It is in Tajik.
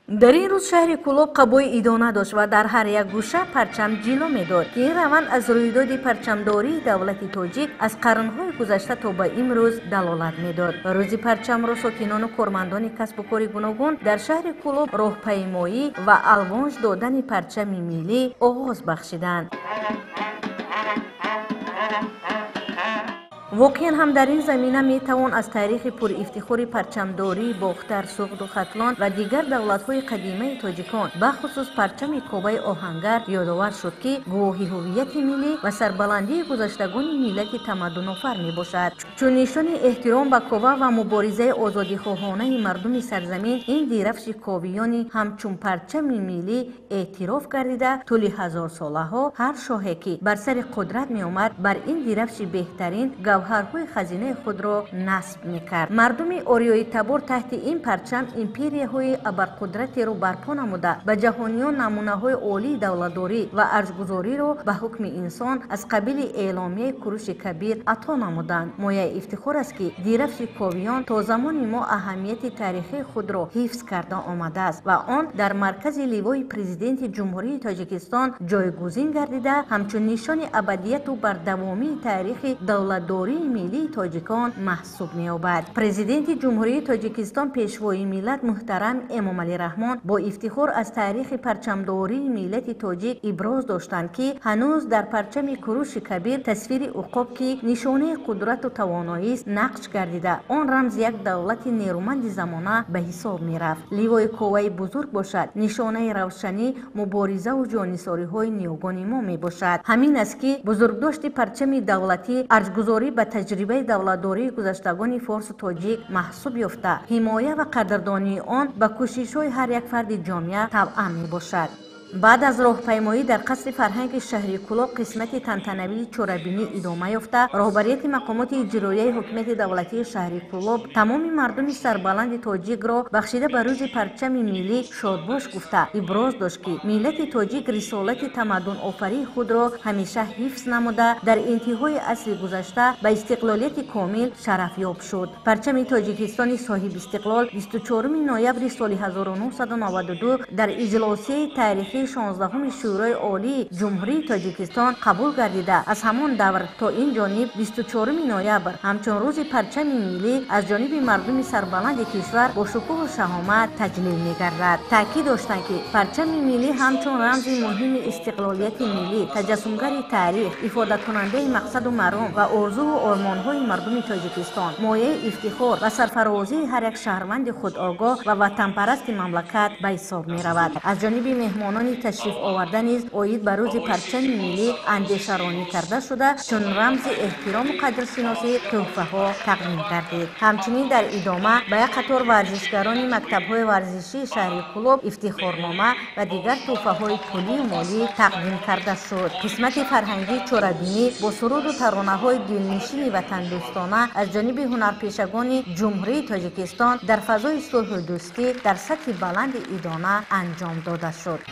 Дар ин рӯз шаҳри Кӯлоб қабои идона дошт ва дар ҳар як гӯша парчам ҷило медод, ки ин раванд аз рӯйдоди парчамдории давлати тоҷик аз қарнҳои гузашта то ба имрӯз далолат медод. Рӯзи парчамро сокинону кормандони касбу кори гуногун дар шаҳри Кӯлоб роҳпаймоӣ ва алвонж додани парчами миллӣ оғоз бахшиданд. Воқеан ҳам дар ин замина метавон аз таърихи пурифтихори парчамдории Бохтар, Суғду Хатлон ва дигар давлатҳои қадимаи тоҷикон, бахусус парчами Коваи Оҳангар ёдовар шуд, ки гувоҳи ҳуввияти миллӣ ва сарбаландии гузаштагони миллати тамаддунофар мебошад. Чун нишони эҳтиром ба Кова ва муборизаи озодихоҳонаи мардуми сарзамин, ин дирафши ковиёни ҳамчун парчами миллӣ эътироф гардида, тӯли ҳазорсолаҳо ҳар шоҳе ки бар сари қудрат меомад, бар ин дирафши беҳтарин гавҳарҳои хазинаи худро насб мекард. Мардуми ориёитабор таҳти ин парчам империяҳои абарқудратеро барпо намуда, ба ҷаҳониён намунаҳои олии давлатдорӣ ва арҷгузориро ба ҳукми инсон аз қабили эъломияи Куруши Кабир ато намуданд. Мояи ифтихор аст, ки дирафши ковиён то замони мо аҳамияти таърихии худро ҳифз карда омадааст ва он дар маркази ливои Президенти Ҷумҳурии Тоҷикистон ҷойгузин гардида, ҳамчун нишони абадияту бардавомии таърихи давлатдории миллии тоҷикон маҳсуб меёбад. Президенти Ҷумҳурии Тоҷикистон, Пешвои миллат муҳтарам Эмомалӣ Раҳмон бо ифтихор аз таърихи парчамдории миллати тоҷик иброз доштанд, ки ҳанӯз дар парчами Куруши Кабир тасвири уқоб, ки нишонаи қудрату тавоноист, нақш гардида, он рамзи як давлати нерӯманди замона ба ҳисоб мерафт. Ливои Коваи бузург бошад, нишонаи равшанӣ, муборизаву ҷоннисориҳои ниёгони мо мебошад. Ҳамин аст, ки бузургдошти парчами давлатӣ арҷгузорӣ ба таҷрибаи давлатдории гузаштагони форсу тоҷик маҳсуб ёфта, ҳимоя ва қадрдонии он ба кӯшишҳои ҳар як фарди ҷомеа тавъам мебошад. Баъд аз роҳпаймоӣ дар қасри фарҳанги шаҳри Кӯлоб қисмати тантанавии чорабинӣ идома ёфта, роҳбарияти мақомоти иҷроияи ҳукумати давлатии шаҳри Кӯлоб тамоми мардуми сарбаланди тоҷикро бахшида ба рӯзи парчами миллӣ шодбош гуфта, иброз дошт, ки миллати тоҷик рисолати тамаддунофарии худро ҳамеша ҳифз намуда, дар интиҳои асри гузашта ба истиқлолияти комил шарафёб шуд. Парчами Тоҷикистони соҳибистиқлол 24 ноябри соли 1992 дар иҷлосияи таърихии 16-уми Шӯрои Олии Ҷумҳурии Тоҷикистон қабул гардида, аз ҳамон давр то ин ҷониб 24 ноябр ҳамчун рӯзи парчами миллӣ аз ҷониби мардуми сарбаланди кишвар бо шукӯҳу шаҳомат таҷлил мегардад. Таъкид доштанд, ки парчами миллӣ ҳамчун рамзи муҳими истиқлолияти миллӣ, таҷассумгари таърих, ифодакунандаи мақсаду маром ва орзуву ормонҳои мардуми Тоҷикистон, мояи ифтихор ва сарфарозии ҳар як шаҳрванди худогоҳ ва ватанпарасти мамлакат ба ҳисоб меравад. Аз ҷониби меҳмонони ташриф оварда низ оид ба рӯзи парчами миллӣ андешаронӣ карда шуда, чун рамзи эҳтирому қадршиносӣ тӯҳфаҳо тақдим гардид. Ҳамчунин дар идома ба як қатор варзишгарони мактабҳои варзишии шаҳри Кӯлоб ифтихорнома ва дигар тӯҳфаҳои пулию молӣ тақдим карда шуд. Қисмати фарҳангии чорабинӣ бо суруду таронаҳои дилнишини ватандӯстона аз ҷониби ҳунарпешагони Ҷумҳурии Тоҷикистон дар фазои сулҳу дӯстӣ дар сатҳи баланди идона анҷом дода шуд.